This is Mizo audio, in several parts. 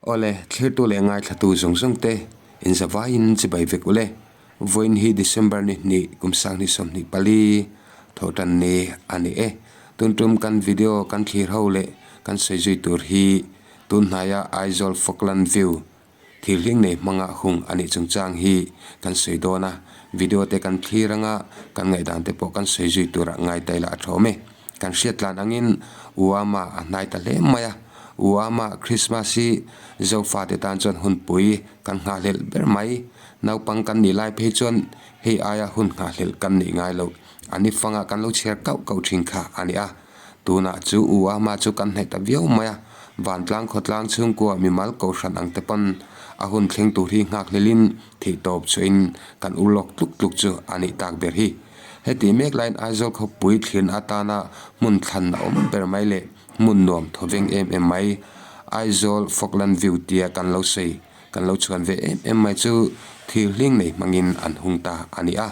Awle, thlirtu leh ngaithlatu zawng zawng te inzavaiin chibai vek ule. Vawiin hi December ni hnih kum sanghnih 24 thawhtan ni a ni e. Tun tum kan video kan thlir ho leh kan sawi zui tur hi tun hnaia Aizawl Falkland View thil hling nei hmanga hung a nih chungchang hi kan sawi dawn a. Video te kan thlir anga kan ngaihdan te pawh kan sawi zui turah ngai ta ila a tha awm e. Kan hriat tlan angin Uama a hnai ta hle mai a. Uama Christmas hi Zofate tan chuan hunpui kan nghahhlelh ber mai. Naupang kan nih lai phei chuan hei aia hun nghahhlelh kan nih ngai loh. A ni fangah kan lo chhiar kauh kauh thin kha a ni a. Tunah chu Uama chu kan hnaih ta viau mai a. Vantlang khawtlang chhungkua mimal kohhran ang te pawn a hun thleng tur hi nghakhlelhin theihtawp chhuahin kan u lawk tluk tluk chu a nih tak ber hi. Heti mek laiin Aizawl khawpui thlen atana hmun thlan a awm ber mai leh hmun nuam thawveng em em mai. Aizawl Falkland View tia kan lo sawi kan lo chhuan ve em em mai chu thil hling nei hmangin an hung ta a ni a.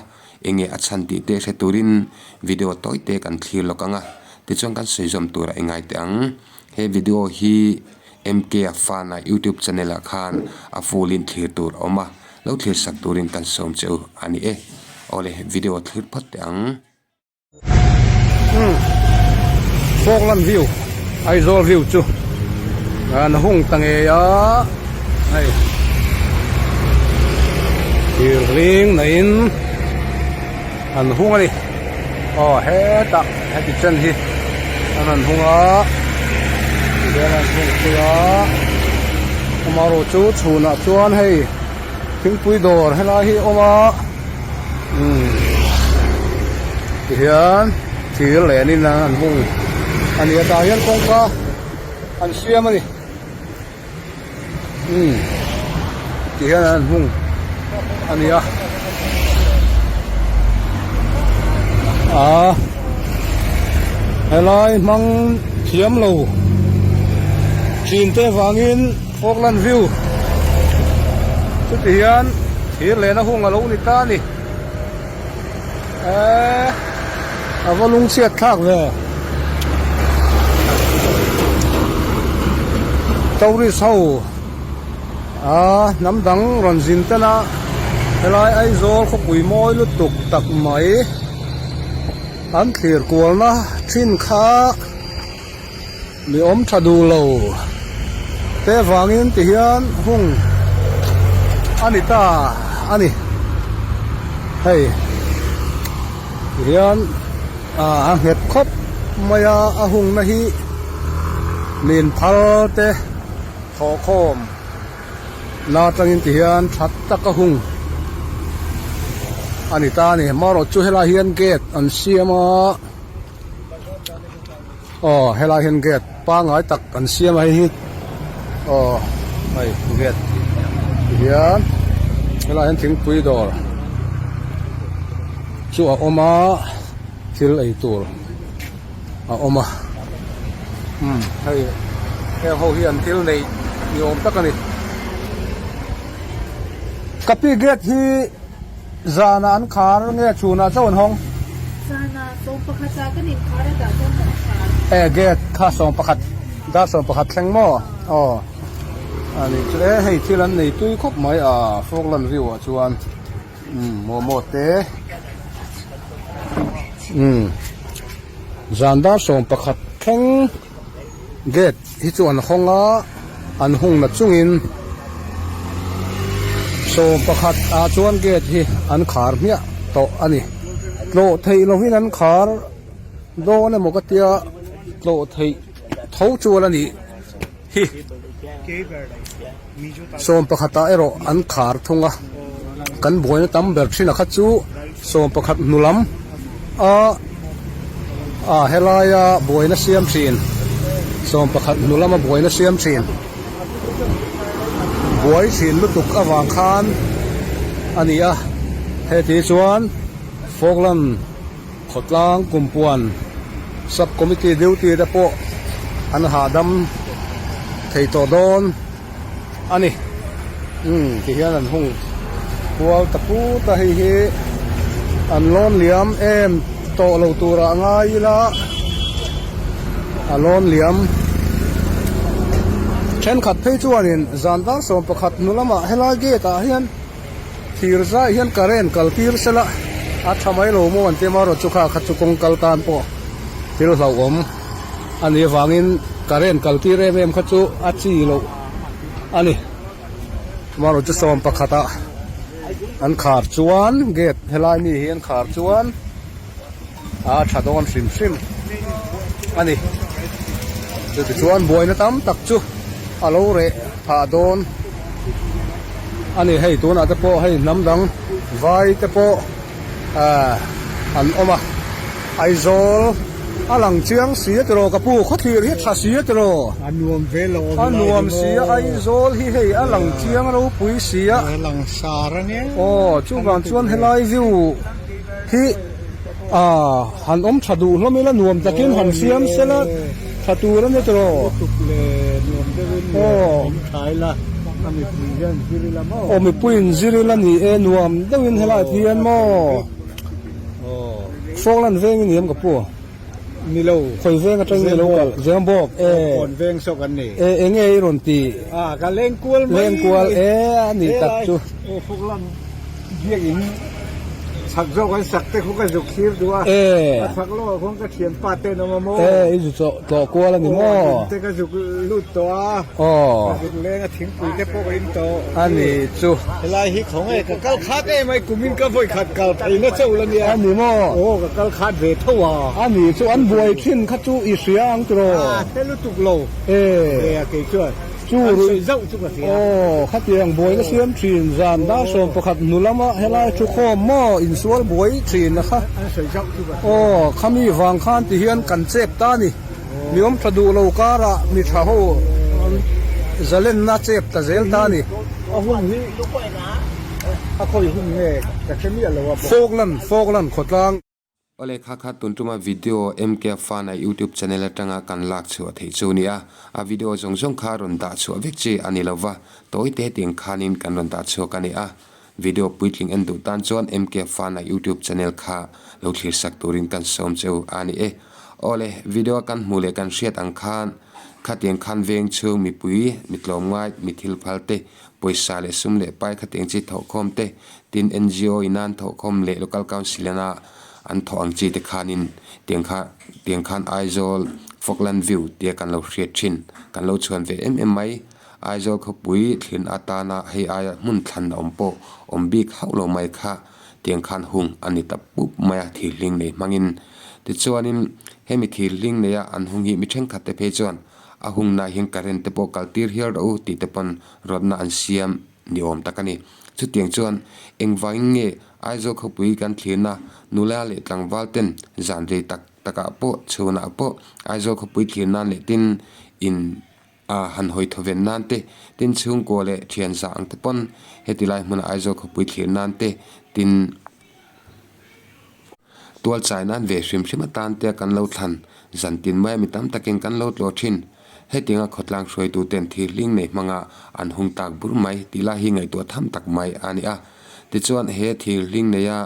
Enge a chhan tih te hre turin video tawi te kan thlir lawk ang a, tichuan kan sawi zawm tura i ngai teh ang. He video hi MK a fan a YouTube channel ah khan a full in thlir tur a awm a, lo thlir sak turin kan sawm che u a ni e. Awle video thlir phawt teh ang. Umm Falkland view Aizawl view chu an hung ta ngei a hei thir hling naihin an hung a ni aw hetah heti chen hi an han hung a tihian an hung phei a amaherawh chu chhunah chuan hei thingpui dawr helai hi a awm a. Umm tihian thir lenin an hung a ni a tah hian kawngka an siam a ni umm tihian an hung a ni a ah helai hmang thiam lo chin te vangin Falkland view chuti hian thir lehna hung a lo ni ta a ni eee a va lung chhiat thlak ve tourist ho aa hnam dang rawn zin ten a helai Aizawl khawpui mawi lutuk tak mai an thlir kualna thin kha. Mi awm tha duh lo te vangin ti hian hung a ni ta a ni hei ti hian ah a nghet khawp mai a a hung na hi min phal te thawh khawm na atangin ti hian tha tak a hung a ni ta a ni marawh chu helai hian gate an siam a. Aw helai hian gate pangai tak an siam a hei hi aw hei gate ti hian helai hian thingpui dawr chu a awm a thil ei tur a awm a umm hei heng ho hi an thil neih ni awm tak a ni kapi gate hi. Zanah an khar nge chhunah chauh an hawng? Zanah 11 ah kan inkhar a dah chuan kan khar. E gate kha 11 dar 11 thleng maw? Aw a nih chu e hei thil an nei tui khawp mai a Falkland view ah chuan umm momo te umm zan dar 11 thleng gate hi chu an hawng a an hung na chungin 11 ah chuan gate hi an khar hmiah tawh a ni tlawh theih lovin an khar dawn emaw ka tia tlawh theih tho chuan a nih hi 11 ah erawh an khar thung a kan buaina tam ber thin a kha chu 11 hnu lam a a helaia buaina siam thin 11 hnu lama buaina siam thin buai thin lutuk avang khan a ni a heti chuan Falkland khawtlang kumpuan sub committee duty te pawh an hahdam thei tawh dawn a ni umm ti hian an hung kual ta put a hei hi an lawn liam em tawh lo turah a ngai ila a lawn liam. Thenkhat phei chuanin zan dar 11 hnu lamah helai gate ah hian thir zai hian current kal tir sela a tha mai lo maw an ti amaherawh chu kha kha chu kawng kal tan pawh thil hlauhawm a nih avangin current kal tir em em kha chu a chi loh a ni. Amaherawh chu 11 ah an khar chuan gate helai mi hi an khar chuan. A tha dawn hrim hrim a ni. Chutichuan buaina tam tak chu a lo reh phah dawn a ni. Hei tunah te pawh hei hnam dang vai te pawh ahh an awm a. Aizawl a lang chiang si a tiraw ka pu khawthlir hi a tha si a tiraw. A nuam ve lo A nuam si a Aizawl hi hei a lang chiang ropui si a. A lang sar a nia. Aw chuvang chuan helai view hi. Aaa han awm tha duh hlawm ila nuam takin han siam sela tha tur a ni tawh. Lutuk leh nuam deuhin awm tha ila a mipui hian zir ila maw. Aw mipuiin zir ila ni e nuam deuhin helai hian maw. Hrawnglan veng i ni em ka pu? Ni lo. Khawi veng atangin i lo kal? Zembawk e. Kawn veng saw kan ni. E enge i rawn ti? A ka lengkual mai. Lengkual e a ni tak chu. E Fuklan biakin chhak zawk an sak te khu ka zuk thlir duh a. E. A chhak lawkah khuan ka thianpa te an awm a maw? E i zu chawh tlawh kual a ni maw? Aw te ka zuk lut tawh a. Aw. Ka zuk leng a thingpui te pawh ka in tawh. A ni chu. Helai hi khaw nge ka kal khat em ai kumin ka vawi khat kal theihna chauh la nia. A ni maw? Aw ka kal khat ve tho a. A ni chu an buai thin kha chu i hria ang tiraw? A hre lutuk lo. E. Ve a kei chuan. Chu An sawi zauh chu ka hria. Aw khatiang buaina siam thin zan dar 11 hnu lama helai thu khawm maw insual buai thin a kha. An sawi zauh chu ka hria. Aw khami vang khan ti hian kan chep ta a ni. Mi awm tha duh lo karah mi tha ho zalenna chep ta zel ta a ni. A hun hi a khawi hun nge ka hre miah lo a bawk. Falkland, Falkland khawtlang. Awle kha kha tun tuma video MK Fana YouTube channel atanga kan lak chhuah theih chu nia. A video zawng zawng kha rawn dah chhuah vek chi a ni lova, tawi te tiang khanin kan rawn dah chhuak a ni a. Video puitling en duh tan chuan MK Fana YouTube channel kha lo thlir sak turin kan sawm che u a ni e. Awle, video a kan hmuh leh kan hriat ang khan, khatiang khan veng chhung mipui, mi tlawmngai, mi thil phal te, pawisa leh sum leh pai khatiang chi thawhkhawm te, tin NGO in an thawhkhawm leh Local Council ina an thawh ang chi te khanin tiang kha tiang khan Aizawl Falkland View tia kan lo hriat thin, kan lo chhuan ve em em mai. Aizawl khawpui thlin atana hei aia hmun thlan a awm pawh awm bik hauh lo mai kha tiang khan hung a ni ta pup mai a thirhling nei hmangin. Tichuanin hemi thirhling neia an hung hi mi thenkhat te phei chuan a hungna hian current te pawh kal tir hial rawh u tih te pawn rawtna an siam ni awm tak a ni. Chutiang chuan engvangin nge Aizawl khawpui kan thlirna nula leh tlangval ten zan rei tak takah pawh chhunah pawh Aizawl khawpui thlir nan leh tin in A han hawi thawven nan te, tin chhungkua leh thian zah ang te pawn heti lai hmuna Aizawl khawpui thlir nan te, tin tual chai nan ve hrim hrim atan te kan lo thlan zan tin mai a mi tam takin kan lo tlawh thin. Hetianga khawtlang hruaitu ten thir hling nei hmanga an hung tak bur mai tih lai hi ngaihtuah tham tak mai a ni a. Tichuan he thir hling neia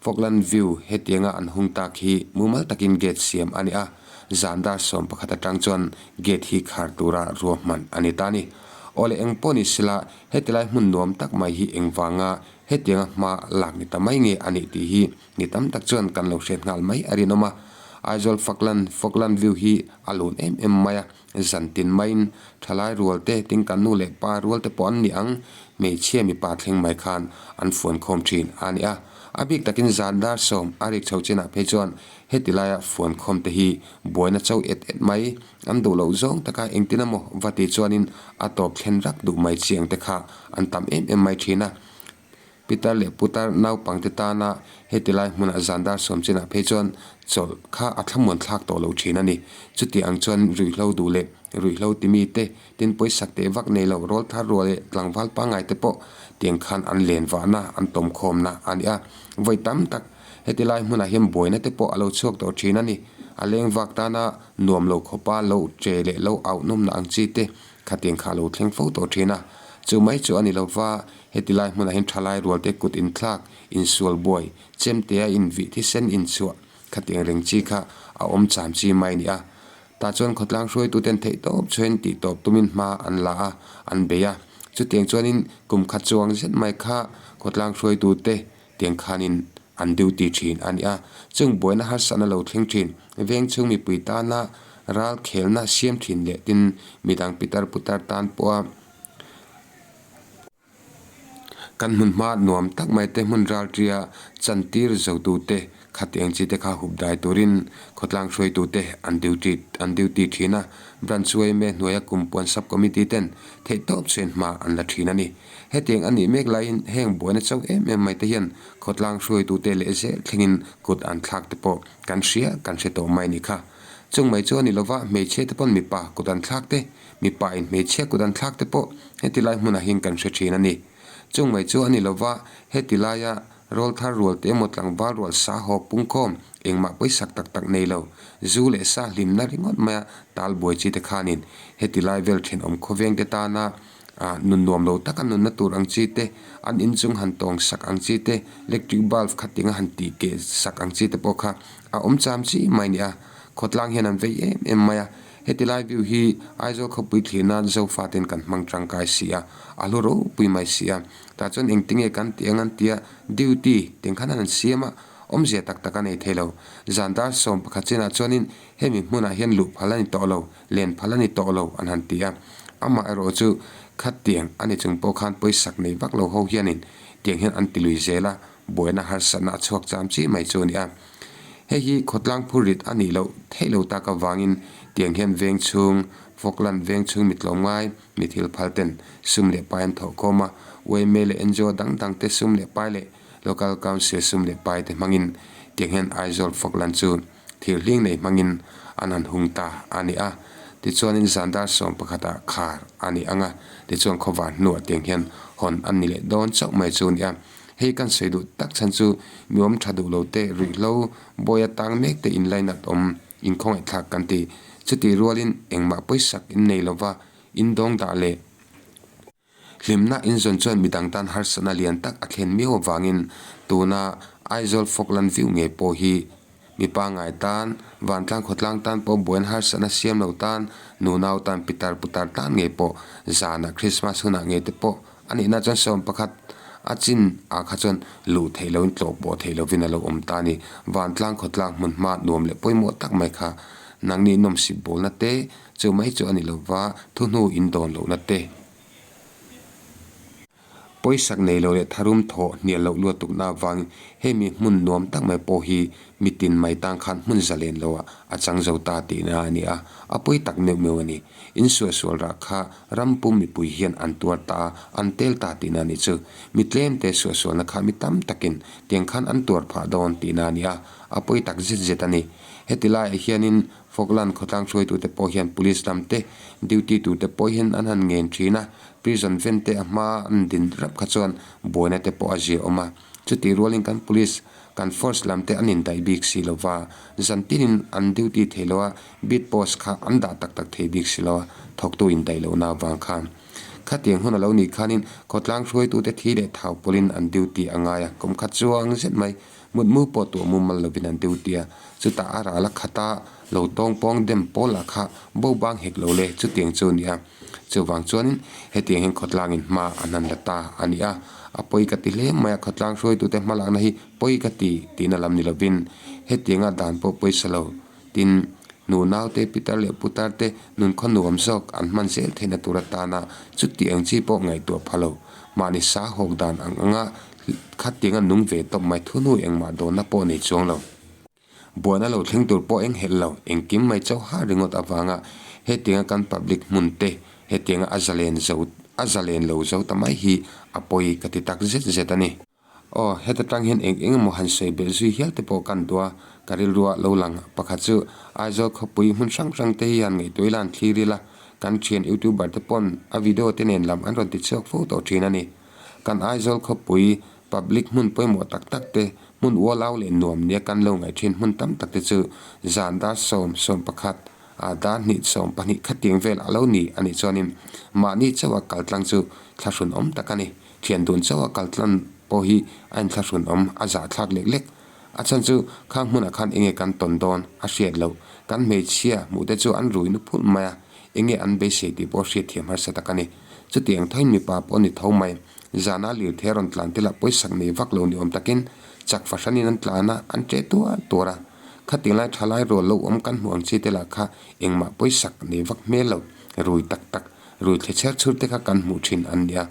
Falkland View hetianga an hung tak hi mumal takin gate siam a ni a, zan dar 11 atang chuan gate hi khar tura ruahman a ni ta a ni. Awle eng pawh ni sela hetilai hmun nuam tak mai hi engvanga hetianga hma lak ni ta mai nge a nih tih hi ni tam tak chuan kan lo hriat nghal mai a rinawm a. Aizawl Falkland Falkland View hi a lun em em mai a, zan tin maiin thalai rual te tin kan nu leh pa rual te pawh an ni ang, hmeichhia mipa thleng mai khan an fuan khawm thin a ni a. A bik takin zan dar sawm a rik chho chinah phei chuan heti laia fuan khawm te hi buaina cho et et mai an duh loh zawng taka engtin emaw va ti chuanin a tawp thlen rak duh mai chiang te kha an tam em em mai thin a. Pitar leh putar naupangte tana heti lai hmunah zan dar sawm chinah phei chuan chawlh kha a thlamuan thlak tawh lo thin a ni. Chuti ang chuan ruihhlo duh leh ruihhlo ti mite tin pawisak teh vak nei lo rawl thar rual leh tlangval pangngai te pawh tiang khan an len vahna an tawm khawmna a ni a. Vawi tam tak heti lai hmunah hian buaina te pawh a lo chhuak tawh thin a ni. A leng vak tana nuam lo khawpa lo che leh lo auh nawmna ang chi te khatiang kha a lo thleng fo tawh thin a. Chu mai chu a ni lova heti lai hmunah hian thalai rual te kut inthlak, insual buai, chemtea invih thisen inchhuah khatiang reng chi kha a awm cham chi mai a ni a. Tah chuan khawtlang hruaituten theihtawp chhuain tihtawp tumin hma an la a, an bei a. Chutiang chuanin kum khat chuang zet mai kha khawtlang hruaitute tiang khanin an duty thin a ni a. Chung buaina harsatna lo thleng thin, veng chhung mipui tana ral khelna siam thin leh tin midang pitar putar tan pawha Kan hmun hma nuam tak mai te hmun ralṭia chantir zotute khatiang chi te kha hup dai turin khawtlang hruaitute an duty an duty ṭhin a, Branch yma hnuaia kum puan sub committee ten theihtawp chuan hma an la ṭhin a ni. Hetiang a nih mek laiin heng buaina chauh em em mai te hian khawtlang hruaitute leh zel thlengin kut an thlak te pawh kan hria kan hre tawh mai a nih kha. Chung mai chu a ni lova hmeichhia te pawn mipa kut an thlak te Mipa in hmeichhia kut an thlak te pawh heti lai hmunah hian kan hre thin a ni. Chung mai chu a ni lova, heti laia rawl thar rual te emaw tlangval rual sa hawk pungkhawm engmah pawisak tak tak nei lo, zu leh sa hlimna ringawt maia tal buai chi te khanin heti lai vel thenawm khawveng te tana nun nuam lo taka nunna tur ang chi te, an inchung han tawng sak ang chi te, electric bulb khatinga han tih keh sak ang chi te pawh kha a awm cham chi mai nia. Khawtlang hian an vei em em mai a. Heti lai view hi Aizawl khawpui thlir nan Zofa ten kan hmang tangkai si a, a hlu ropui mai si a. Tah chuan engtinge kan tih ang an tia, duty teng khan an siam a, awmzia tak tak a nei thei lo. Zan dar 11 chinah chuanin hemi hmunah hian luh phal a ni tawh lo, len phal a ni tawh lo an han ti a. Amah erawh chu khatiang a ni chung pawh khan pawisak nei vak lo ho hianin tiang hian an ti lui zel a, buaina harsatna a chhuak cham chi mai chu a ni a. Hei hi khawtlang phurrit a nih loh theih lo tak avangin tiang hian veng chhung, Falkland veng chhung mi tlawmngai, mi thil phal ten sum leh pai an thawh khawm a, yma leh ngo dang dang te sum leh pai leh Local Council sum leh pai te hmangin tiang hian Aizawl Falkland chu thir hling nei hmangin an han hung ta a ni a. Tichuanin zan dar 11 ah khar a ni ang a, tichuan khawvar hnuah tiang hian hawn an ni leh dawn chauh mai chu a ni a. Hei kan sawi duh tak chhan chu mi awm tha duh lo te, ruihhlo, bawi atang mek te inlainat awm inkhawngaihthlak kan ti. Chutih rualin engmah pawisak in nei lova in dawng dah leh hlimna in zawn chuan midang tan harsatna lian tak a thlen miau avangin tuna Aizawl Falkland View ngei pawh hi Mi pangngai tan, vantlang khawtlang tan pawh buain harsatna siam lo tan, nunau tan, pitar putar tan ngei pawh zanah Christmas hunah ngei te pawh a nihna chuan 11 a chin ah kha chuan luh theih loin tlawh pawh theih lovin a lo awm ta a ni. Vantlang khawtlang hmun hma nuam leh pawimawh tak mai kha nangni nawmsip bawlna te chu mai chu a ni lova thuhnu in dawn lohna te. Pawisak nei lo leh tharum thawh hnial loh luat tukna avangin hemi hmun nuam tak mai pawh hi mitin mai tan khan hmun zalen loah a chang zo ta tihna a ni a, a pawi tak meuh meuh a ni. In suahsual rah kha ram pum mipui hian an tuar ta a, an tel ta tihna a nih chu. Mi tlemte suahsualna kha mi tam takin tiang khan an tuar phah dawn tihna a ni a, a pawi tak zet zet a ni. Heti laiah hianin Falkland khawtlang hruaitute pawh hian police lam te, duty turte pawh hian an han ngen thin a, Prison ven te a hma an din rap kha chuan buaina te pawh a zia awm a. Chutih rualin kan police, kan force lam te an indaih bik si lo va, zan tinin an duty thei lo a, beat post kha an dah tak tak thei bik si lo a, thawktu indaih lohna avang khan. Khatiang hun a lo nih khanin khawtlang hruaitute thi leh thau pawlhin an duty a ngai a, kum khat chuang zet mai mutmu pawh tuah mumal lovin an duty a, chutah a ral a khat a, lo tawng pawng dem pawl lah kha bo bang hek lo le, chutiang chu a ni a. Chuvang chuanin hetiang hian khawtlangin hma an han la ta a ni a, a pawi ka ti hle mai a, khawtlang hruaitute hmalakna hi pawi ka ti tihna lam ni lovin hetianga dan pawh pawisa lo tin nu naute pitar leh putar te nunkhaw nuam zawk an hman zel theihna tur atana chuti ang chi pawh ngaihtuah pha lo. Mahni sa hawk dan ang anga khatianga nung ve tawp mai thunu engmah dawnna pawh nei chuang lo. Buaina lo thleng tur pawh eng helh lo, engkim mai chauh har ringawt avanga hetianga kan public hmun te hetianga a zalen zo a zalen lo zo ta mai hi a pawi ka ti tak zet zet a ni. Aw, heta tang hian eng eng emaw han sawi belh zui hial te pawh kan duh a, ka rilrua lo lang pakhat chu Aizawl khawpui hmun hrang hrang te hi han ngaihtuah ila han thlir ila, kan thian youtuber te pawn a video te nen lam an rawn ti chhuak fo tawh thin a ni. Kan Aizawl khawpui public hmun pawimawh tak tak te Hmun ualau leh nuam nia kan lo ngaih thin hmun tam tak te chu zan dar sawm, 11, ah dar hnih, 12 khatiang vel a lo ni a nih chuanin mahni chauha kal tlang chu thlahrun awm tak a ni. Thian dun chauha kal tlang pawh hi a inthlahrun awm, a zahthlak lek lek. A chhan chu khang hmunah khan enge kan tawn dawn a hriat loh. Kan hmeichhia hmuh te chu an rui nu phulh mai a, enge an beisei tih pawh hriatthiam harsa tak a ni. Chutiang thoin mipa pawh ni tho mai. Zana lirthei a rawn tlan te lah pawisak nei vak lo ni awm takin chak fahranin an tlan a, an ṭeh tuar tuar a. Khatiang lai thalai rual lo awm kan hmuh ang chi te lah kha engmah pawisak nei vak hmel lo, rui tak tak, rui thle chher chhur te kha kan hmuh thin an nia.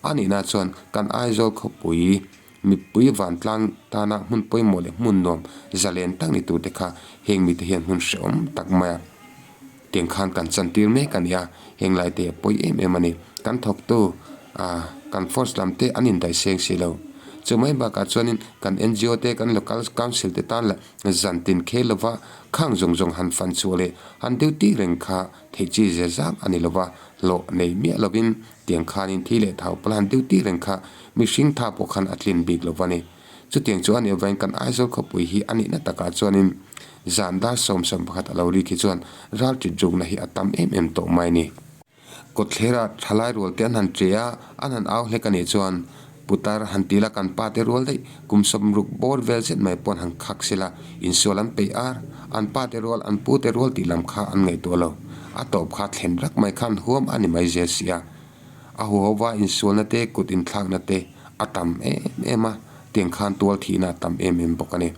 A nihna chuan kan Aizawl khawpui mipui vantlang tana hmun pawimawh leh hmun nuam zalen tak ni tur te kha heng mite hian hmun hrehawm tak mai a. Tiang khan kan chantir mek a nia, heng lai te a pawi em em a ni. Kan thawktu ah kan force lam te an indaih seng si lo. Chu mai bakah chuanin kan ngo te kan local council te tan lah zan tin khel lova khang zawng zawng han fan chhuah leh han duty reng kha theih chi ze zam a ni lova, hlawh nei miah lovin tiang khanin thi leh thau pawla han duty reng kha mihring tha pawh khan a tlin bik lova ni. Chutiang chu a nih avangin kan Aizawl khawpui hi a nihna takah chuanin zan dar 11 a lo rik hi chuan ral ṭit rukna hi a tam em em tawh mai a ni. Kawtthlerah thalai rual te an han ṭe a, an han au hlek a nih chuan putar han ti la kan pa te rual daih kum 60 bawr vel zet mai pawh an han khak sel a, insual an peih ar, an pa te rual an pu te rual tih lam kha an ngaihtuah lo. A tawp kha thlen rak mai khan huam a ni mai zel si a. A huhova insualna te, kut inthlakna te a tam em em a, tiang khan tual thihna a tam em em bawk a ni.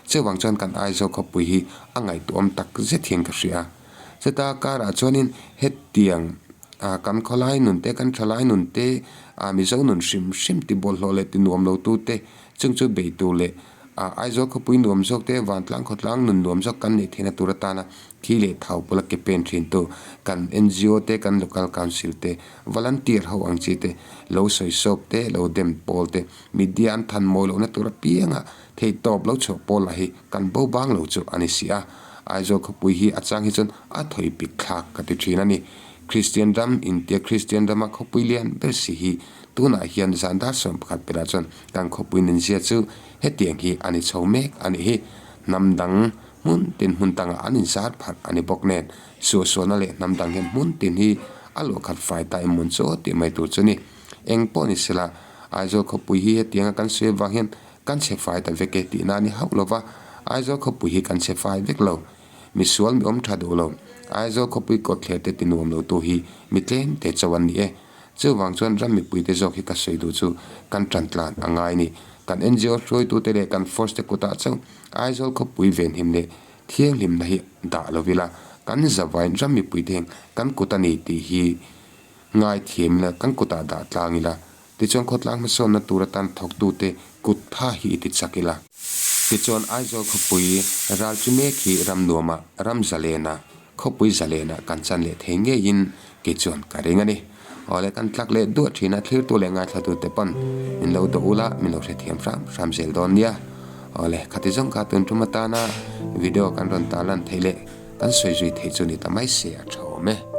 Chuvang chuan kan Aizawl khawpui hi a ngaihtuahawm tak zet hian ka hria a. Chuta karah chuanin hetiang ah kan khawlai nun te, kan thalai nun te, ah Mizo nun hrim hrim ti bawlhhlawh leh ti nuam lo tu te chung chu bei tur leh ah Aizawl khawpui nuam zawk te, vantlang khawtlang nun nuam zawk kan neih theihna tur atana Thi leh thau pawla ke pen thin tu kan ngo te, kan local council te, volunteer ho ang chi te, lo sawi sawp te, lo dem pawl te, media an than mawi lohna tur apianga theih tawp lo chhuah pawl lah hi kan bo bang lo chu a ni si a. Aizawl khawpui hi a chang hi chuan a thawi pik thlak ka ti thin a ni. Kristian ram intia Kristian rama khawpui lian ber si hi tunah hian zan dar 11 pelah chuan kan khawpui nunzia chu hetiang hi a ni chho mek a nih hi. Hnam dang Hmun tin hmun tangah an inzar pharh a ni bawk nen, suahsualna leh hnam dang hian hmun tin hi a luahkhat fai ta em mun chu tih mai tur chu ni. Eng pawh ni sela, Aizawl khawpui hi hetianga kan sawi avang hian kan chhe fai ta vek e tihna a ni hauh lo va, Aizawl khawpui hi kan chhe fai vek lo. Misual mi awm tha duh lo, Aizawl khawpui kawtthler te ti nuam lo tu hi mi tlem te chauh an ni e. Chuvang chuan ram mipuite zawk hi ka sawi duh chu kan tan tlan a ngai ni. Kan ngo hruaitute leh kan force te kutah chauh Aizawl khawpui venhim leh thianghlimna hi dah lo ila, kan zavain ram mipuite hian kan kut a ni tih hi ngaithiam ila, kan kutah dah tlang ila, tichuan khawtlang hmasawnna tur atan thawktute kut tha hi i ti chak ila. Tichuan Aizawl khawpui ral chu mek hi ram nuamah, ram zalenah, Khawpui zalenah kan chan leh thei ngeiin kei chuan ka ring a ni. Awle kan tlak leh duah thin a, thlirtu leh ngaithlatute pawn min lo dawh ula, min lo hrethiam hram hram zel dawn nia. Awle khati zawng kha tun tum atana video kan rawn tarlan theih leh kan sawi zui theih chu ni ta mai se a tha awm e.